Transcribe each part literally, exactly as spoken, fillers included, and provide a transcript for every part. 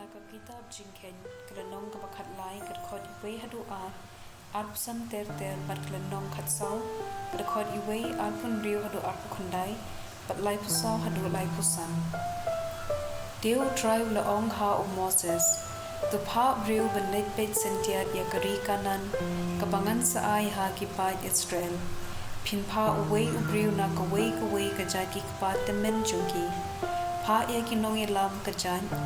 Ka kitab Jingkheiñ, ka lynnong kaba khatlai, ka dkhot uwei haduh ar, arphew san ter ter, bad ka lynnong khatsaw, ka dkhot uwei, arphew hynriew haduh arphew khyndai, bad laiphew saw haduh laiphew san. Te U Trai u la ong ha u Moses, to phah briew ban leit peit syntiat ïa ka ri Kanaan, kaba ngan sa ai ha ki paid Israel. Phin phah uwei u briew na kawei kawei ka jait ki kpa tymmen jong ki. Phah ïa ki nongïalam ka jait.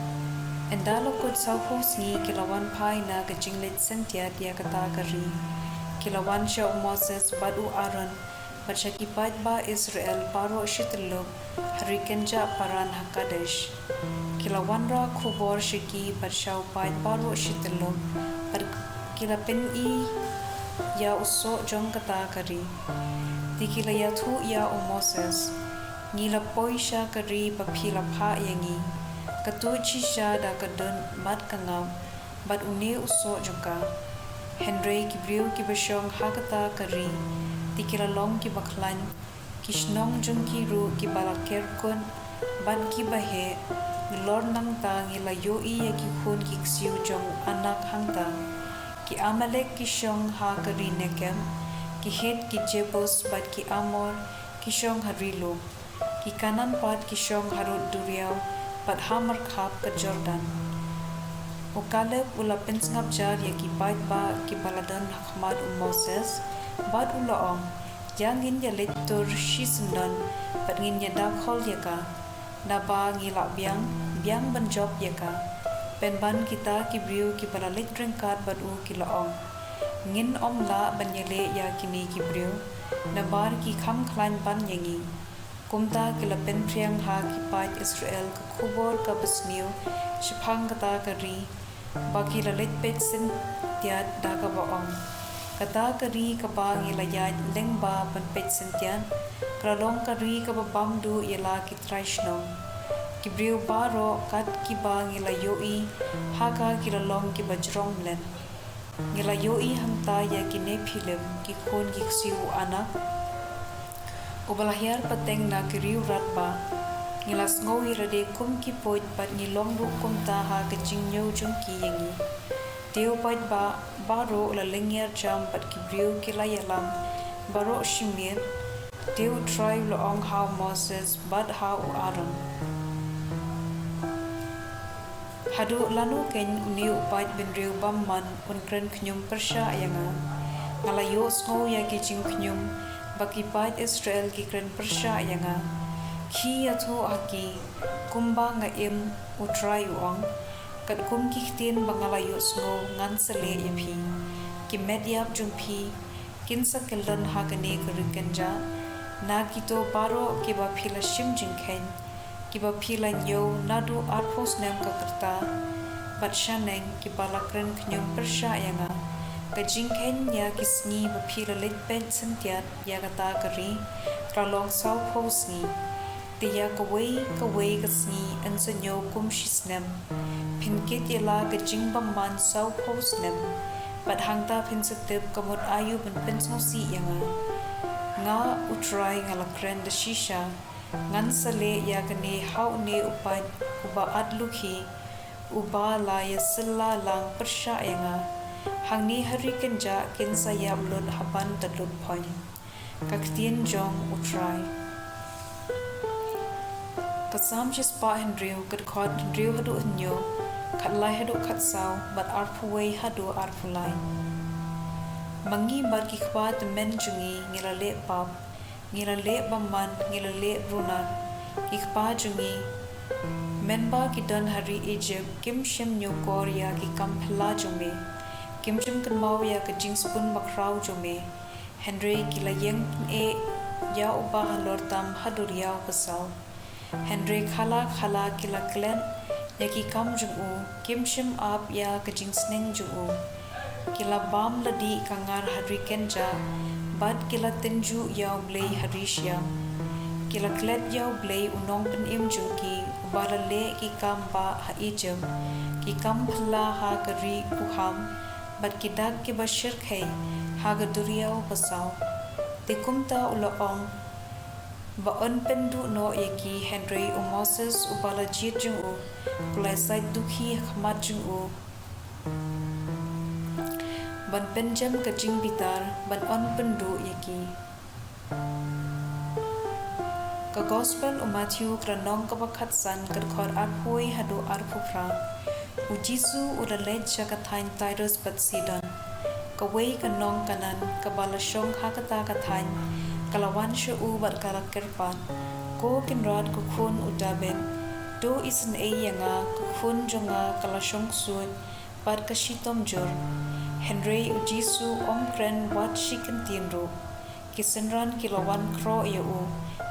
Ynda la kut sawphew sngi ki la wan phai na ka jingleit syntiat ïa kata ka ri. Ki la wan sha u Moses bad u Aaron, bad sha ki paidbah Israel baroh shi tyllup, ha ri kynjah Paran ha Kadesh. Ki la wanrah khubor sha ki bad sha u paid baroh shi tyllup, bad ki la pyni ïa u soh jong kata ka ri. Te ki la ïathuh ïa u Moses, ngi la poi sha ka ri ba phi la phah ïa ngi. Ka tuid shisha da ka dud bad ka ngap, bad une u soh jong ka. Hynrei ki briew kiba shong ha kata ka ri, te ki la long kiba khlaiñ, ki shnong jong ki ruh kiba la ker kut, bad kiba heh, nalor nangta ngi la ïohi ïa ki khun ki ksiew jong u Anak hangta. Ki Amalek ki shong ha ka ri Negeb, ki Hit, ki Jebus, bad ki Amor, ki shong ha ri lum. Ki Kanaan pat ki shong harud duriaw, bad ha markhap ka Jordan. U Kaleb u la pynsngap jar ïa ki paidbah kiba la don ha khmat u Moses, bad u la ong, ïa ngin ïaleit tur shisyndon, bad ngin ïada khol ïa ka. Naba ngi la biang, biang ban jop ïa ka. Pynban kita ki briew kiba la leit ryngkat bad u ki la ong, ngin ym lah ban ïaleh ïa kine ki briew, namar ki kham khlaiñ ban ïa ngi. Kumta ki la pynphriang ha ki paid Israel ka khubor kaba sniew shaphang kata ka ri, ba ki la leit peit syntiat da kaba ong, kata ka ri kaba ngi la ïaid lyngba ban peit syntiat, ka la long ka ri kaba bam duh ïa la ki trai shnong. Ki briew baroh kat kiba ngi la ïohi ha ka ki la long kiba jrong mlien. Ngi la ïohi hangta ïa ki Nephilim, ki khun ki ksiew u Anak, uba la hiar pateng na ki riew radbah. Ngi la sngew ïalade kum ki puid bad ngi long ruh kumta ha ka jingñiew jong ki ïa ngi. Te u paidbah baroh u la lyngngiar jam bad ki briew ki la ïalam baroh shi miet. Te U Trai u la ong ha u Moses bad ha u Aaron, haduh lano keiñ une u paid bynriew bymman un kren khñium pyrshah ïa nga? Nga la ïohsngew ïa ki jingkhñium ba ki paid Israel ki kren pyrshah ïa nga. Khie ïathuh ha ki kumba nga im, U Trai u ong. Katkum ki ktien ba nga la ïohsngew ngan sa leh ïa phi. Ki met ïap jong phi kin sa kyllon ha kane ka ri kynjah, na kito baroh kiba phi la shim jingkheiñ, kiba phi la ñiew naduh arphew snem ka rta, bad shaneng kiba la kren khñium pyrshah ïa nga. Ka jingkheiñ ïa ki sngi ba phi la leit peit syntiat ïa kata ka ri, ka la long sawphew sngi. Te ïa kawei kawei ka sngi yn sa ñiew kum shi snem. Phin kit ïa la ka jingbymman sawphew snem. Bad hangta phin sa tip ka mut aïu ban pynsngewsih ïa nga. Nga U Trai nga la kren da shisha. Ngan sa leh ïa kane ha une u paid uba at lukhi, uba la ïasylla lang pyrshah ïa nga. Hangne ha ri kynjah kin sa ïap lut haban da lut phoiñ. Ka ktien jong U Trai. Ka Salm shispah hynriew, ka dkhot hynriew haduh hynñiew, khatlai haduh khatsaw, bad arphew wei haduh arphew lai. Ma ngi bad ki kpa tymmen jong ngi ngi la leh pap, ngi la leh bymman, ngi la leh brunar. Ki kpa jong ngi, mynba ki don ha ri Egypt, kim shym ñiewkor ïa ki kam phylla jong me, kim shym kynmaw ïa ka jingsbun bakhraw jong me. Hynrei ki la ïeng pyneh ïa uba halor tam ha duriaw basaw. Hynrei khalla khalla ki la klet ïa ki kam jong u, kim shym ap ïa ka jingsneng jong u. Ki la bam la dih kangar ha ri kynjah, bad ki la tynjuh ïa u Blei ha ri shyiap. Ki la klet ïa u Blei u nongpynim jong ki, uba la leh ki kam bah ha Egypt, ki kam phylla ha ka ri kuham, bad ki dak kiba shyrkhei ha ka duriaw basaw. Te kumta u la ong, ba yn pynduh noh ïa ki, hynrei u Moses uba la jied jong u, u la ïasaid dukhi ha khmat jong u ban pynjem ka jingbitar ban yn pynduh ïa ki. Ka Gospel u Mathaiw, ka lynnong kaba khatsan, ka dkhot arphew haduh arphew phra. U Jisu u la leit sha ka thaiñ Tirus bad Sidon. Kawei ka nong Kanaan kaba la shong ha kata ka thaiñ ka la wan sha u bad ka la kyrpad, "Ko Kynrad, ko khun u Dabid, to isynei ïa nga, ka khun jong nga ka la shong ksuid bad ka shitom jur." Hynrei u Jisu um kren wat shi kyntien ruh. Ki synran ki la wan khroh ïa u,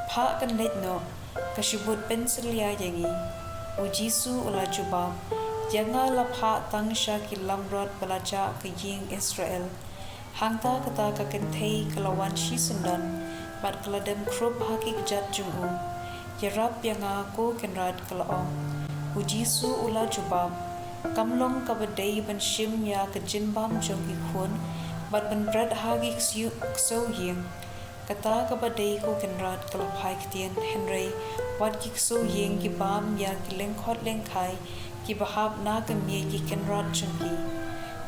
"Phah kan leit noh, ka shibut pynsalia ïa ngi." U Jisu u la jubab, "Ïa nga la phah tang sha ki lamrot ba la jah ka ïing Israel." Hangta kata ka kynthei ka la wan shisyndon bad ka la dem khrup ha ki kjat jong u. "Ïarap ïa nga, ko Kynrad," ka la ong. U Jisu u la jubab, "Kam long kaba dei ban shim ïa ka jingbam jong ki khun bad ban bret ha ki ksew-, ksew ïing." Kata kaba dei, ko Kynrad, ka la phai ktien, "hynrei wat ki ksew ïing ki bam ïa ki lyngkhot lyngkhai kiba hap na ka miej ki kynrad jong ki."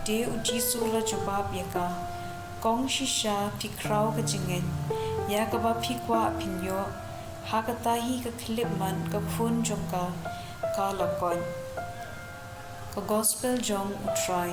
Te u Jisu u la jubab ïa ka, "Kong shisha phi khraw ka jingngeit, ïa kaba phi kwah phin ïoh, ha kata hi ka khyllipmat ka khun jong ka ka la koit." Ka Gospel jong U Trai.